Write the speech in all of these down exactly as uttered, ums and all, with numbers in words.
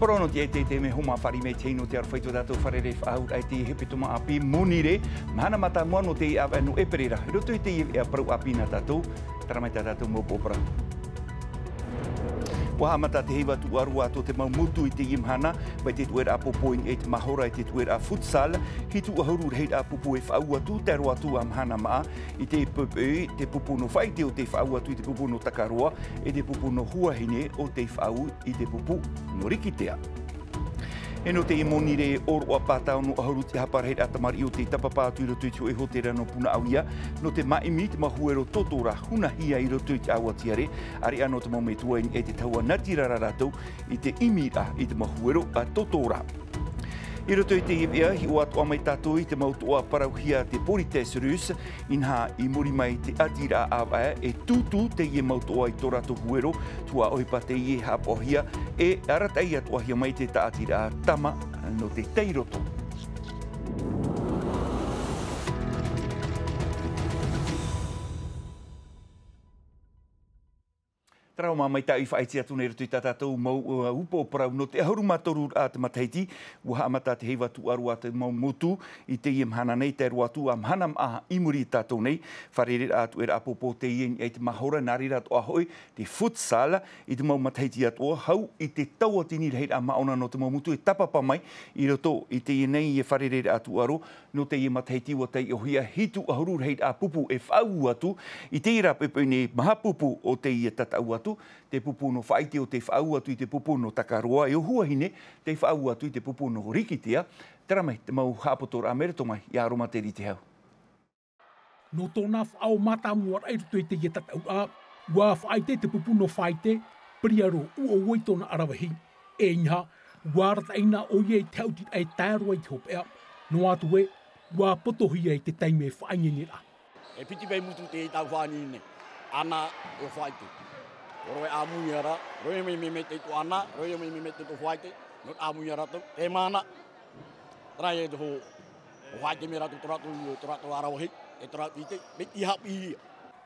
Parau nō te ʻaita i te mea hōmā fāriʻi mai te hei nō te aroha i tō tātou fārerei faʻahou raʻa i te hepetoma ʻāpī Monirē, mahana mātāmua nō te ʻāvaʻe nō ʻEperēra. I roto i teie veʻa parau ʻāpī nā tātou, tara mai tā tātou mau pōpō parau. ʻUa haʻamata te heiva tūʻaro atu o te mau motu i teie mahana, mai te tuʻeraʻa pōpō i niʻa i te mahora i te tuʻeraʻa futsal, hitu ʻahuru rahiraʻa pupu e faʻaau atu, tae roa atu ā mahana maʻa, i te poʻipoʻi, te pupu nō Faʻaite ʻo tei faʻaau atu i te pupu nō Takaroa, e te pupu nō Huahine ʻo tei faʻaau i te pupu nō Rikitea. E nō teie Monirē, ʻōroʻa pātao nō ʻahuru te hapa rahiraʻa tamariʻi ʻo tei tāpapa atu i roto i te hōʻē hōtēra nō Punaʻauia, nō te māʻimi i te mau huero tōtōrā hunahia i roto i te ʻāua tiare, ʻāreʻa nō te mau metua i niʻa i te tahua natirara rātou i te ʻimiraʻa i te mau huero a tōtōrā. I roto i teie veʻa, hiʻo atoʻa mai tātou i te mau toʻa parauhia a te Politesse Russe, inaha i muri mai te ʻātiraʻa ʻāvaʻe e tūtū teie mau toʻa i tō rātou huero, tuaʻohipa teie e haʻapaʻohia, e arataʻi atoʻahia mai te tāʻatiraʻa tama nō te tairoto. Tarahu mā mai tāʻu i faʻaiti atu nei roto i tā tātou mau, uh, upoʻo parau nō te ʻahuru mā toru raʻa te matahiti, ʻua haʻamata te heiva tūʻaro a te mau motu i teie mahana nei, tae roa atu ā mahana maʻa i muri i tātou nei, fārereiraʻa tuʻeraʻa pōpō teie i niʻa i te mahora, nā reira atoʻa hoʻi, te futsal, i te mau matahiti atoʻa, hau i te tauatini rahiraʻa māʻona nō te mau motu e tāpapa mai, i roto i teie nei e fārereiraʻa tūʻaro, nō teie matahiti ʻua taiʻohia hitu ʻahuru rahiraʻa pupu e faʻaau atu, i teie rā poʻipoʻi nei maha pupu o teie tataʻu atu, te pupu nō Faʻaite ʻo tei faʻaau atu i te pupu nō Takaroa, e ʻo Huahine, tei faʻaau atu i te pupu nō Rikitea, tara mai te mau haʻapotoraʻa mai roto mai i a Roma Teri Te Hau. Nō tōna faʻaau mātāmua raʻa i roto i teie tataʻuraʻa, ʻua Faʻaite te pupu nō Faʻaite, piriaro ʻuʻua i tōna ʻaravihi. E inaha, ʻua arataʻi na ʻoia i te haʻutiraʻa e tae roa i te hopeʻa, noa atu ē, ʻua potohia i te taime faʻaineineraʻa. E piti pae motu tei tau faʻaineine nei. Ana ʻo Faʻaite. ʻO roe ʻāmui ra, roe mai mea maitaʻi tō Ana, roe mai mea maitaʻi tō Faʻaite, nō te ʻāmui rātou, e mana. Taraia e te hō, ʻo Faʻaite mai rātou tō rātou, tō rātou ʻaravihi, e tō rātou ʻite, mai te haʻapiʻihia.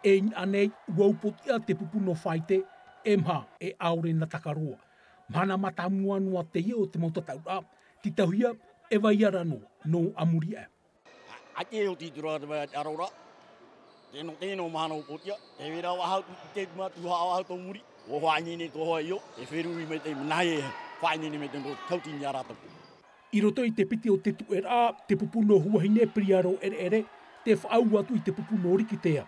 E inaha nei, ʻua upoʻotiʻa te pupu nō Faʻaite, e maha, e ʻaore nā Takaroa. Mahana mātāmua noa teie o te mau tataʻuraʻa, tītauhia, e vai ra noa, nō ʻamuri aʻe. ʻAita e oti i te roa te vai a te ʻaroraʻa. Tēnō, tēnō mahana upoʻotiʻa, tē vai ra faʻahou te, te mau tuhaʻa faʻahou tō muri. ʻUa faʻaineine nei tō hoa io, e feruri mai te manahi e faʻaineine nei te mau tautini a rātou. I roto i te piti o te tuʻeraʻa, te pupu nō Huahine piriaro ʻereʻere, tē faʻaau atu i te pupu nō Rikitea.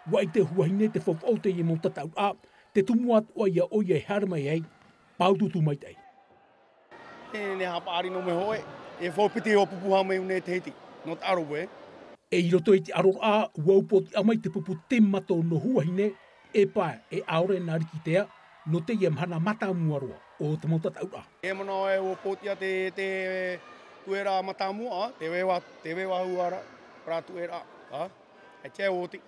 ʻUa ʻite Huahine te faufaʻa o teie mau tataʻuraʻa, te tumu atoʻa ia ʻoia e haere mai ai, pāutuutu maitaʻi. E, nei haʻapaʻari nō mea hōʻē, e fau piti ʻua pupu hā mai nei te hiti, nō te ʻaro ē. E i roto i te ʻaroraʻa, ʻua upoʻotiʻa mai te pupu Tim Mato nō Huahine, e pae, e ʻaore nā Rikitea, nō teie mahana mātāmua roa, o te mau tataʻuraʻa. E manaʻo e ʻua upoʻotiʻa te, te tuʻeraʻa mātāmua, te veva, te veva hau ra, rā tuʻeraʻa, ā? E te oti.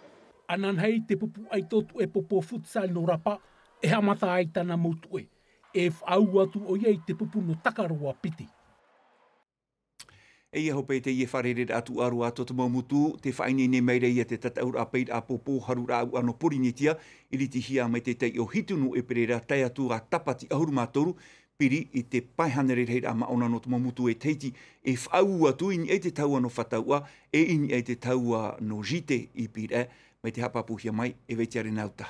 Ananahi te pupu ʻaito tuʻe pōpō futsal nō Rapa, e haʻamata ai tāna mau tuʻe. E faʻaau atu ʻoia i te pupu nō Takaroa piti. E ia hope teie fārereiraʻa tūʻaro atu o te mau motu, tē faʻaineine mai ra ia te tataʻuraʻa paeraʻa pōpō haruraʻa ʻāuʻa nō Porinetia, i ritihia mai te taiʻo hitu nō ʻEperēra tae atu ā Tāpati ʻahuru mā toru, piri i te pae hānere rahiraʻa māʻona nō te mau motu e Tahiti, e faʻaau atu i niʻa i te tahua nō Fatauʻa, e i niʻa i te tahua nō Gite i Pīraʻe, mai te haʻapāpūhia mai e Vetiare Nauta.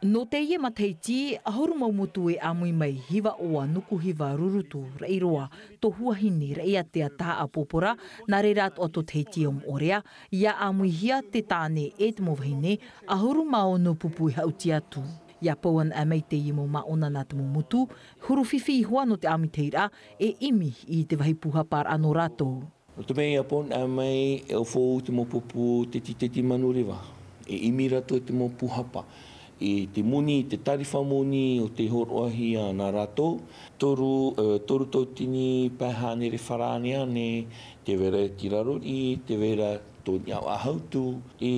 Nō teie matahiti, ʻahuru mau motu e ʻāmui mai, hiva ʻoa, nuku hiva, rurutu, raʻi roa, tō Huahine, raʻiātea, tahaʻa, pōpora, nā reira atoʻa tō Tahiti ʻo Moʻorea, ʻia ʻāmuihia te tāne e te mau vahine, ʻahuru mā ono pupu e haʻuti atu. ʻIa pau anaʻe mai teie mau māʻona nā te mau motu, huru fifi iho ā nō te ʻāmuitahiraʻa, e ʻimi i te vāhi pūhaparaʻa nō rātou. Nō te mea ʻia pau anaʻe mai e ʻaufau te mau pupu teti teti manureva, e ʻimi rātou i te mau pūhapa, i te moni, te tārifa moni ʻo tei hōroʻahia nā rātou, toru, e, toru tautini pae hānere farāne ānei, tē vai ra te raro riʻi, tē vai ra tō niʻa ʻāhautu, e,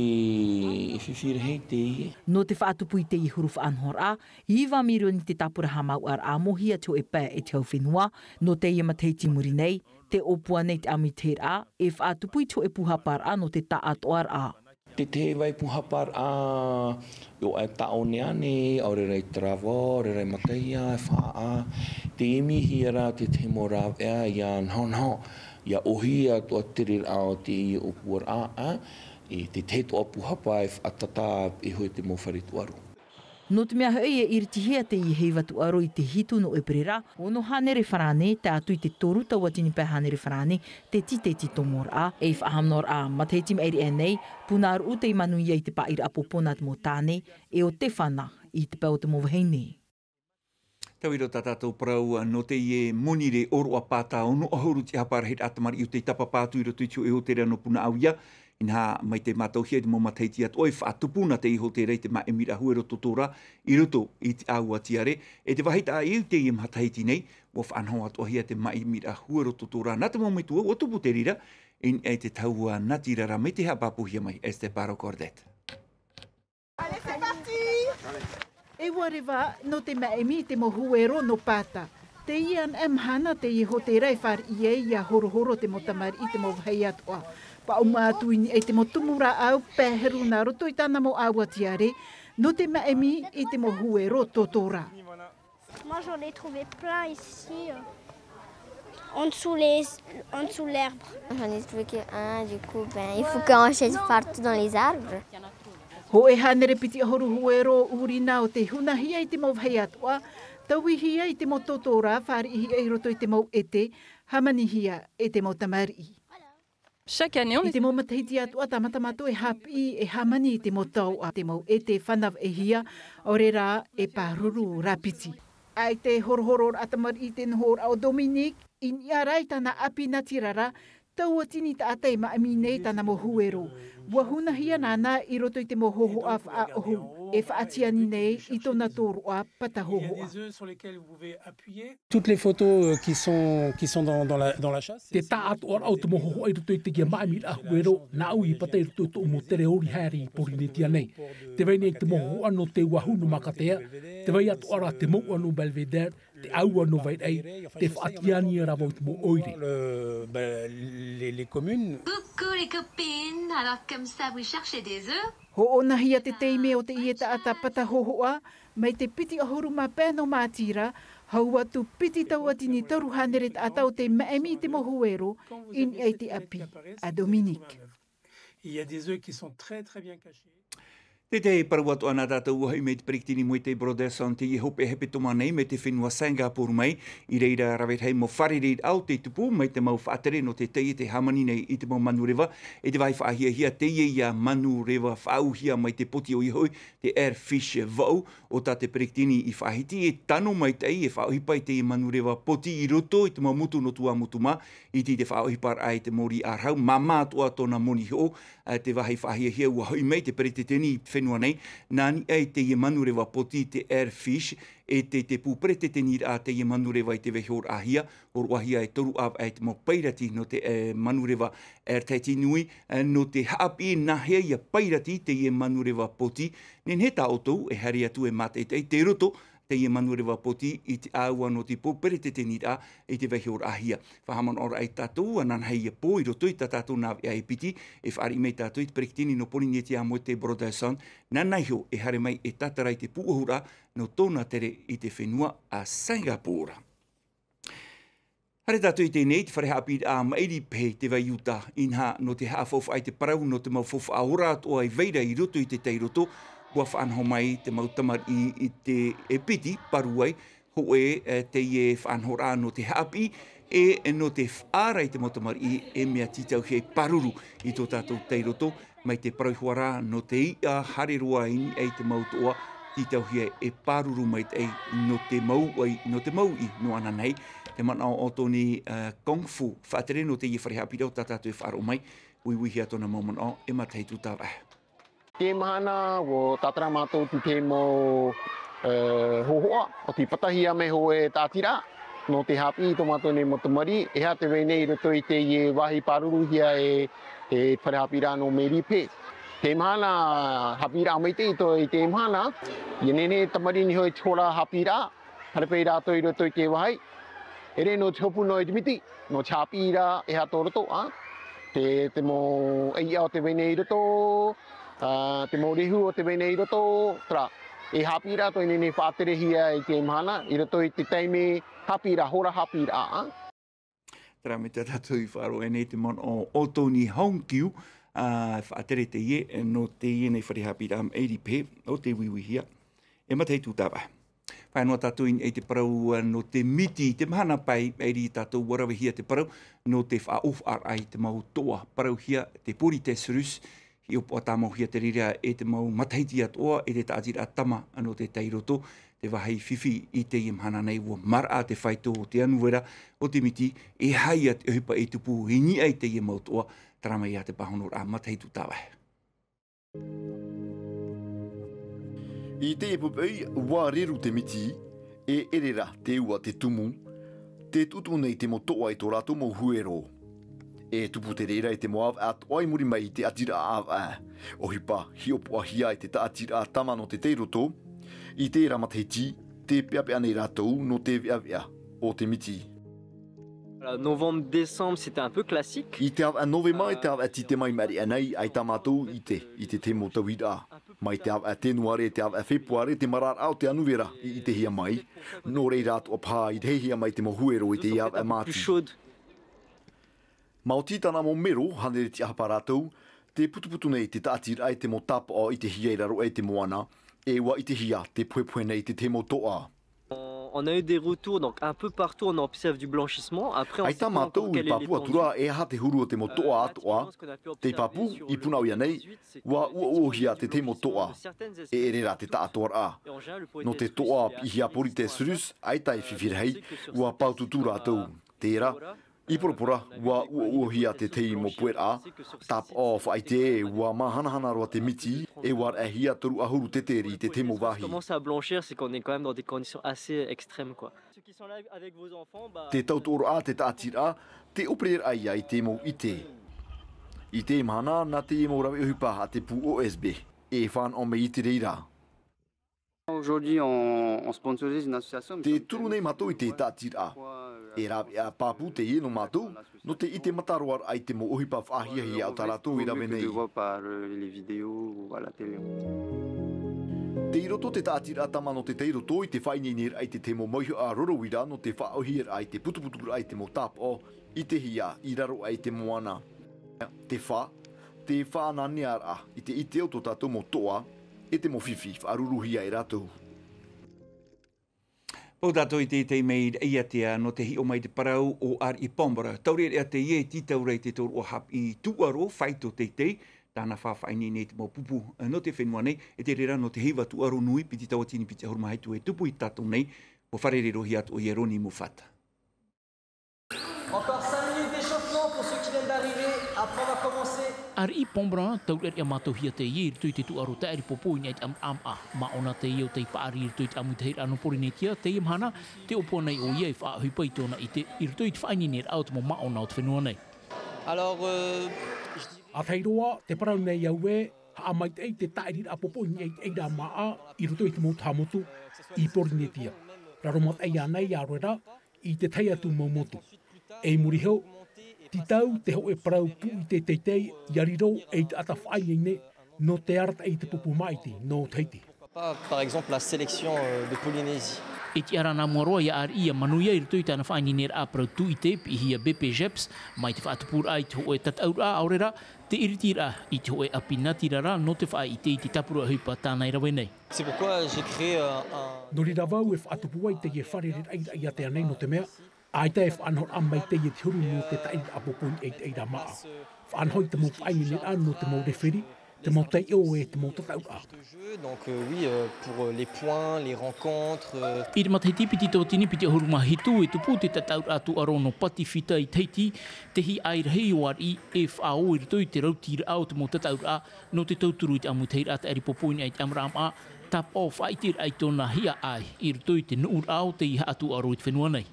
e fifi rahi teie. Nō te faʻatupu i teie huru faʻanahoraʻa, iva mirioni te tāpura haʻamāuʻaraʻa mōhia te hōʻē pae e te hau fenua, nō teie matahiti i muri nei, tē ʻōpua nei te ʻāmuitahiraʻa, e faʻatupu i te hōʻē pūhaparaʻa nō te tāʻātoʻaraʻa. Te tahi vai pūhaparaʻa, ʻo e tāʻoneʻone, ʻaore rā i tarava, ʻaore rā i mataʻia, e faʻaʻā. Te ʻimihia rā te tahi mau rāveʻa ʻia nahonaho, ʻia ʻōhie atoʻa te tereraʻa o teie ʻōpuaraʻa, ā, i te tahi atoʻa pūhapa e faʻatata e hoe te mau fare tūʻaro. Nō te mea hoʻi e iritihia teie heiva tūʻaro i te hitu nō ʻEperēra, ono hānere farāne, tae atu i te toru tauatini pae hānere farāne, te tīteti tomoraʻa, e faʻahaʻamanaʻoraʻa matahiti maʻiri aʻe nei, puna ruʻu tei manuia i te pāʻiraʻa pōpō nā te mau tāne, e ʻo te fana, i te pae o te mau vahine. Tauiro tā tātou parau nō teie monirē ʻōroʻa pāta ono ʻahuru tiʻahapa rahiraʻa tamariʻi ʻo tei tāpapa atu i roto i te hōʻē hōtēra nō Punaʻauia, inaha mai te mātauhia i te mau matahiti atoʻa i faʻatupu nā teie hōtēra i te māʻimiraʻa huero totōrā i roto i te ʻāua tiare, e te vāhi taʻa ʻē i teie matahiti nei, ʻua faʻanaho atoʻahia te māʻimiraʻa huero totōrā nā te mau metua, ʻua tupu te reira, i niʻa i te tahua natirara mai te haʻapāpūhia mai, Esther Paro Cordet. Allez, c'est parti ! E ʻua reva nō te māʻimi i te mau huero nō Pata. Teie anaʻe mahana teie hōtēra e fāriʻi ai ʻia horohoro te mau tamariʻi i te mau vāhi atoʻa. Paʻuma atu i niʻa i te mau tumu rāʻau, pae heru nā roto i tāna mau ʻāua tiare, nō te māʻimi i te mau huero totōrā. Moi, j'en ai trouvé plein ici, euh, en dessous les, en dessous l'herbe. J'en ai trouvé que un, du coup, ben, il faut qu'on cherche partout dans les arbres. Hōʻē hānere piti ʻahuru huero ʻūrina ʻo tei hunahia i te mau vāhi atoʻa, tauihia i te mau totōrā, fāriʻihia i roto i te mau ʻete, hāmanihia e te mau tamariʻi. Chaque année, on... I te mau matahiti atoʻa, tāmata mātou e haʻapiʻi, e hāmani i te mau taoʻa, te mau ʻete fānaʻohia, ʻaore rā e pāruru rāpiti. ʻAita e horohororaʻa tamariʻi i te nohoraʻa o Dominique, i niʻa rā i tāna ʻapi natirara, tauatini taʻata e māʻimi nei i tāna mau huero. ʻUa hunahia nāna i roto i te mau hōhoʻa faʻaʻohu, e faʻatiani nei i tōna tōroʻa pata hōhoʻa. Toutes les photos, euh, qui sont, qui sont dans, dans la, dans la chasse, te taʻatoʻaraʻa o te mau hōhoʻa i roto i teie māʻimiraʻa huero, nāʻu i pata i roto i tōʻu mau tere ori haere i Pōrīnetia nei. Te vai nei te mau hōhoʻa nō te uāhu nō Makatea, te vai atoʻa rā te mouʻa nō Belvédère, te ʻāua nō Vairaʻi, te faʻatiani rā vau i te mau ʻoire. Le, ben, les, les communes. Coucou les copines, alors comme ça vous cherchez des œufs ? Hoʻonahia te taime o teie taʻata pata hōhoʻa, mai te piti ʻahuru mā pae nō Mātira, hau atu piti tauatini toru hānere taʻata ʻo tei māʻimi i te mau huero, i niʻa i te ʻapi a Dominique. Il y a des œufs qui sont très, très bien cachés. Te tahi parau atoʻa nā tātou, ʻua hoʻi mai te peretiteni Moetai Brotherson i teie hopeʻa hepetoma nei mai te fenua Singapore mai, i reira rave rahi mau fārereiraʻa ʻo tei tupu mai te mau faʻatere nō te taiete hāmani nei i te mau manureva, e te vāhi faʻahiahia teie ia manureva faʻaʻauhia mai te poti ʻoia hoʻi, te Air Fish vaʻu, ʻo tā te peretiteni i faʻahiti e tano maitaʻi e faʻaʻohipa i teie manureva poti i roto i te mau motu nō Tuamotu mā, i te, te faʻaʻohiparaʻa i te mōrī ʻārahu, māmā atoʻa tōna moni hoʻo, ā, te vāhi faʻahiahia ʻua hoʻi mai te peretiteni i te fenua nei, nā niʻa i teie manureva poti te Air Fish, e te, te pū peretiteniraʻa teie manureva i te vaihoraʻahia, hōroʻahia e toru ʻāvaʻe te mau pairati nō te, e, manureva Air Tahiti Nui, e, nō te haʻapiʻi nāhea ia pairati teie manureva poti, nehenehe tā ʻoutou e haere atu e mātaʻitaʻi tei roto teie manureva poti i te ʻāua nō te pū peretiteniraʻa i te vaihoraʻahia. Faʻahaʻamanaʻoraʻa tātou, ānānahi ia pō i roto i tā tātou nā veʻa e piti, e fāriʻi mai tātou i te peretiteni nō Pōrīnetia Moetai Brotherson, nāna iho e haere mai e tātara i te pūʻohuraʻa nō tōna tere i te fenua a Singapore. Haere tātou i teie nei, te fare haʻapiʻiraʻa maʻiri pehe i te vai Utah, inaha nō te haʻafaufaʻa i te parau nō te mau faufaʻa ora atoʻa i vai ra i roto i te tairoto, ʻua faʻanaho mai te mau tamariʻi i te, e piti paruai, hōʻē, e, teie faʻanahoraʻa nō te haʻapiʻi, e, e nō te faʻaara i te mau tamariʻi, e mea tītauhia e pāruru i tō tātou tairoto, mai te parau iho ā rā nō te iʻa haere roa i niʻa i te mau toʻa, tītauhia e pāruru maitaʻi nō te mau ʻai, nō te mau iʻa, nō ānānahi, te manaʻo o Tony, e, Kung Fu, faʻatere nō teie fare haʻapiʻiraʻa tā tātou e faʻaroʻo mai, uiuihia tōna mau manaʻo, e matahitu tāvaʻe. Teie mahana, ʻua tātara mātou i te mau, e, hōhoʻa, ʻo tei patahia mai hōʻē tāʻatiraʻa, nō te haʻapiʻi i tō mātou nei mau tamariʻi, e aha te vai nei i roto i teie vāhi pāruruhia e, e te fare haʻapiʻiraʻa nō Mary Phe. Teie mahana, haʻapiʻiraʻa maitaʻi i tō, i teie mahana, ʻia nehenehe e tamariʻi niho i te hora haʻapiʻiraʻa, haere paʻi rātou i roto i te vāhi. ʻEʻere nō te hopu noa i te miti, nō te haʻapiʻiraʻa e aha tō roto, ā. Te, te mau ʻaiʻa o tē vai nei i roto, Ā, te mau rehu o te mea nei i roto, terā, e haʻapiʻiraʻa atoʻa i teie nei faʻaterehia i teie mahana, i roto i te taime haʻapiʻiraʻa, hora haʻapiʻiraʻa. Terā mai tā tātou i faʻaroʻo nei te manaʻo o Tony Hongkiu, ā, faʻatere teie, nō teie nei fare haʻapiʻiraʻa maʻiri pē, o te uiuihia. E matahiti tāvai. Fai noa tātou i te parau, ā, nō te miti, i te mahana pae, maʻiri tātou ua ravehia te parau, nō te faʻaʻōfaʻaraʻa i te mau toʻa, parauhia te Polytes Russe, hiʻopoʻa tāmauhia te reira e te mau matahiti atoʻa, e te tāʻatiraʻa tama nō te tairoto, te vāhi fifi i teie mahana nei ua maraʻa te faito o te anuvera o te miti, e haia te ʻohipa e tupu i niʻa i teie mau toʻa, terā mai ia te pāhonoraʻa matahiti tāvai. I teie poʻipoʻi, ua reru te miti, e ʻere rā te ua te tumu, tē tuʻutuʻu nei te mau toʻa i tō rātou mau huero. E tupu te reira i te mau ʻāvaʻe atoʻa i muri mai i te ʻatiraʻa ʻāvaʻe. ʻOhipa, hiʻopoʻahia e te tāʻatiraʻa tama nō te tairoto, i terā matahiti, tē peʻapeʻa nei rātou nō te veʻaveʻa o te miti. Voilà, novembre, décembre, c'était un peu classique. I te ʻāvaʻe Novema, i te ʻāvaʻe Tītema i maʻiri aʻe nei, ʻaita mātou i ʻite i te tahi mau tauiraʻa. Mai te ʻāvaʻe Tenuare, te ʻāvaʻe Fepuare, te mararaʻa o te anuvera i ʻitehia mai. Nō reira atoʻa paha i rahihia mai te mau huero i te ʻāvaʻe Māti. Maoti tāna mau mero, hānere tiʻahapa rātou, tē putuputu nei te tāʻatiraʻa i te mau tāpaʻo i ʻitehia i raro aʻe i te moana, e ua ʻitehia tē pohepohe nei te tahi mau toʻa. On a eu des retours, donc un peu partout on observe du blanchissement. Après, on sait pas encore quelle est l'étendue. ʻAita mātou i pāpū atu ra e aha te huru o te mau toʻa atoʻa, tē pāpū i Punaʻauia nei, ua ʻuoʻuohia te tahi mau toʻa, e ʻere rā te taʻatoaraʻa. Nō te toʻa piʻihia Polytes Russe, ʻaita e fifi rahi, ua pāutuutu rātou. Terā, i Porapora, ua ʻuoʻuohia te tahi mau pueraʻa, tāpaʻo faʻaʻite, ua māhanahana roa te miti, e ua raʻehia toru ʻahuru tēteri i te tahi mau vāhi. Commence à blanchir, c'est qu'on est quand même dans des conditions assez extrêmes, quoi. Te tautoʻoraʻa, te tāʻatiraʻa, te ʻōpereraʻa ia i te mau ʻite. I teie mahana, nā teie mau rave ʻohipa a te pū O S B, e fānaʻo mai i te reira. Aujourd'hui, on, on sponsorise une association. Tē turu nei mātou i te tāʻatiraʻa. E rāveʻa pāpū teie nō mātou, nō te ʻite mataroaraʻa i te mau ʻohipa faʻahiahia o tā rātou i rave nei. Tei roto te tāʻatiraʻa tama nō te tairoto i te faʻaineineraʻa i te tahi mau mauhaʻa roro uira nō te faʻaʻōhieraʻa i te putuputuraʻa i te mau tāpaʻo, ʻitehia i raro aʻe i te moana. Te fā, te faʻananearaʻa i te ʻite o tō tātou mau toʻa, e te mau fifi faʻaruruhia e rātou. Pau tātou i te taime i Raʻiātea nō te hiʻo mai i te parau o Ari Pombora. Taureʻareʻa teie e tītau ra i te tōroʻa haʻapiʻi tūʻaro faito teitei, tāna faʻaineineraʻa i te mau pupu nō te fenua nei, e te reira nō te heiva tūʻaro nui piti tauatini piti ʻahuru mā hitu e tupu i tātou nei, ua fārereihia atoʻa ia Roni Mufata. Encore cinq minutes d'échauffement pour ceux qui viennent d'arriver. Après, on va commencer. Ariʻi Pombora, taureʻareʻa mātauhia teie i roto i te tūʻaro taʻiri pōpō i niʻa i te ʻamuraʻa māʻa. Māʻona teie o tei paʻari i roto i te ʻāmuitahiraʻa nō Pōrīnetia, teie mahana, tē ʻōpua nei ʻoia e faʻaʻohipa i tōna ʻite i roto i te faʻaineineraʻa o te mau māʻona o te fenua nei. Alors, euh, je dis- ʻA tahi roa, tē parau nei au ē, haʻamaitaʻi te taʻiriraʻa pōpō i niʻa i te ʻairaʻa māʻa i roto i te mau taha motu i Pōrīnetia. Raro mataʻi ānei ā roe rā, i te tahi atu mau motu. E i muri iho, tītau te hōʻē parau tūʻite teitei, ʻia riro ei taʻata faʻaineine nō te arataʻi i te pupu māʻiti nō Tahiti. Par, par exemple, la sélection, euh, de Polynésie. E tiʻa ra nā mua roa ia Ariʻi ʻia manuia i roto i tāna faʻaineineraʻa parau tūʻite, piʻihia B P jeps, mai te faʻatupuraʻa i te hōʻē tataʻuraʻa, ʻaore rā, te iritiraʻa i te hōʻē ʻapi natirara nō te faʻaʻite i te tāpura ʻohipa tāna i rave nei. C'est pourquoi j'ai créé, euh, un... Nō reira vau e faʻatupu ai teie fare reraʻa i Raʻiātea nei, nō te mea, ʻaita e faʻanahoraʻa mai teie te huru nō te taʻiriraʻa pōpō i niʻa i te ʻairaʻa māʻa. Faʻanaho i te mau faʻaineineraʻa nō te mau referi, te mau taiʻo e te mau tataʻuraʻa. Donc, euh, oui, euh, pour, euh, les points, les rencontres, euh. I te matahiti piti tauatini piti ʻahuru mā hitu e tupu te tataʻuraʻa tūʻaro nō Patifita i Tahiti, te hiʻo rahi o Ariʻi e faʻaō i roto i te rautiraʻa o te mau tataʻuraʻa nō te tauturu i te ʻāmuitahiraʻa taʻiri pōpō i niʻa i te ʻamuraʻa māʻa, tāpaʻo faʻaʻiteraʻa i tōna hiaʻai i roto i te nuʻuraʻa o teie haʻatūʻaro i te fenua nei.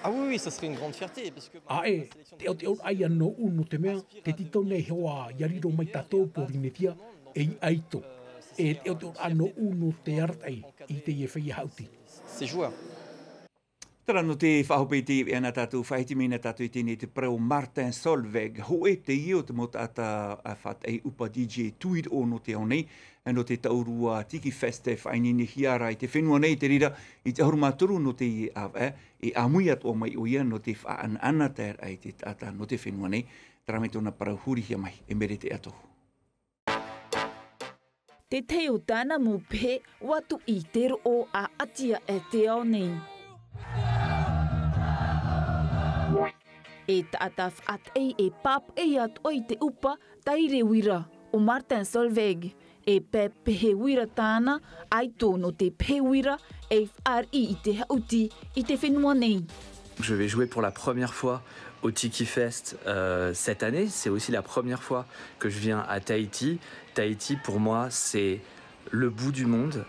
Ah oui, oui, ça serait une grande fierté, parce que... ʻĀ ē, te ʻoteʻoraʻa ia nōʻu nō te mea, tē tītau nei hoʻi ʻia riro mai tātou Pōrīnetia ei ʻaito. E te ʻoteʻoraʻa nōʻu nō te arataʻi i teie feiā haʻuti. Ces joueurs. Terā nō te faʻahope i te ivi ana tātou, faʻahiti mai na tātou i teie nei te parau o Martin Solveig, hōʻē teie o te mau taʻata a faʻataʻi ʻupa D J tuiroʻo nō te ao nei, nō te taurua Tiki Fest e faʻaineinehia ra i te fenua nei, te reira, i te ʻahuru mā toru nō teie ʻāvaʻe, e ʻāmui atoʻa mai ʻoia nō te faʻaʻanaʻanataeraʻa i te taʻata nō te fenua nei, terā mai tōna parau hurihia mai, e Merete Atohu. Te tahi o tāna mau pehe, ʻua tuʻi te roʻo a ʻati aʻe te ao nei. E taʻata faʻataʻi e pāpaʻi atoʻa i te ʻupa, taʻire uira, ʻo Martin Solveig. E pae pehe uira tāna, ʻaito nō te pehe uira, e fāriʻi i te haʻuti, i te fenua nei. Je vais jouer pour la première fois au Tiki Fest, euh, cette année. C'est aussi la première fois que je viens à Tahiti. Tahiti, pour moi, c'est le bout du monde,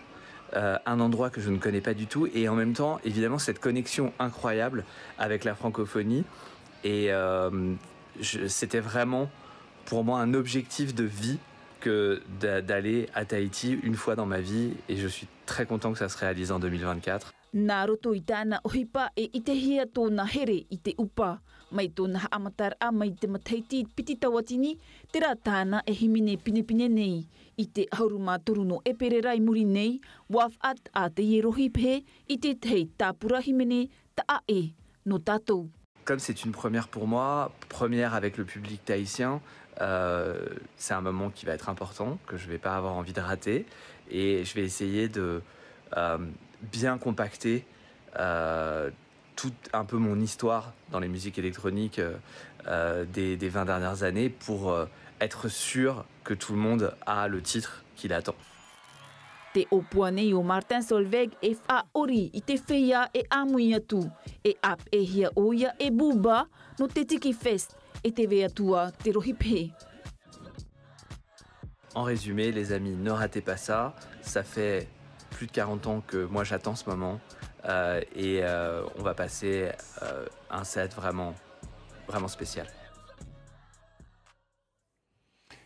euh, un endroit que je ne connais pas du tout. Et en même temps, évidemment, cette connexion incroyable avec la francophonie. Et, euh, je, c'était vraiment, pour moi, un objectif de vie que d'a-, d'aller à Tahiti une fois dans ma vie. Et je suis très content que ça se réalise en deux mille vingt-quatre. Nā roto i tāna ʻohipa e ʻitehia tōna here i te ʻupa. Mai tōna haʻamataraʻa mai te matahiti piti tauatini, terā tāna e hīmene pinepine nei. I te ʻahuru mā toru nō ʻēperēra i muri nei, ʻua faʻataʻa teie rohi pehe i te tahi tāpura hīmene taʻa ʻē nō tātou. Comme c'est une première pour moi, première avec le public tahitien, euh, c'est un moment qui va être important, que je vais pas avoir envie de rater, et je vais essayer de, euh, bien compacter, euh, tout un peu mon histoire dans les musiques électroniques, euh, euh, des, des vingt dernières années pour, euh, être sûr que tout le monde a le titre qu'il attend. Te ʻōpua nei o Martin Solveig e faʻaʻori i te feiā e ʻāmui atu, e ʻāpeʻehia ʻoia e Booba nō te Tiki Fest, e tē vai atu ā te rohi pehe. En résumé, les amis, ne ratez pas ça. Ça fait plus de quarante ans que moi j'attends ce moment, euh, et, euh, on va passer, euh, un set vraiment, vraiment spécial.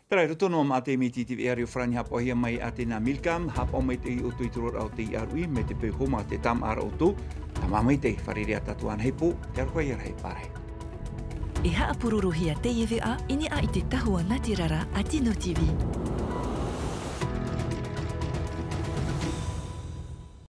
Terā, i roto noa mā te miti i te veʻa reo farāni, haʻapaʻohia mai ʻa Tena Milcam, haʻapaʻo maitaʻi ʻoutou i te roaraʻa o te I R U I, mai te peu homa te tāmāʻa ra ʻoutou, tāmā maitaʻi, fārerei ā tātou anaʻe i te pō, te aroha ia rahi, pārahi. E haʻapurorohia teie veʻa i niʻa i te tahua nātirara a Tino T V.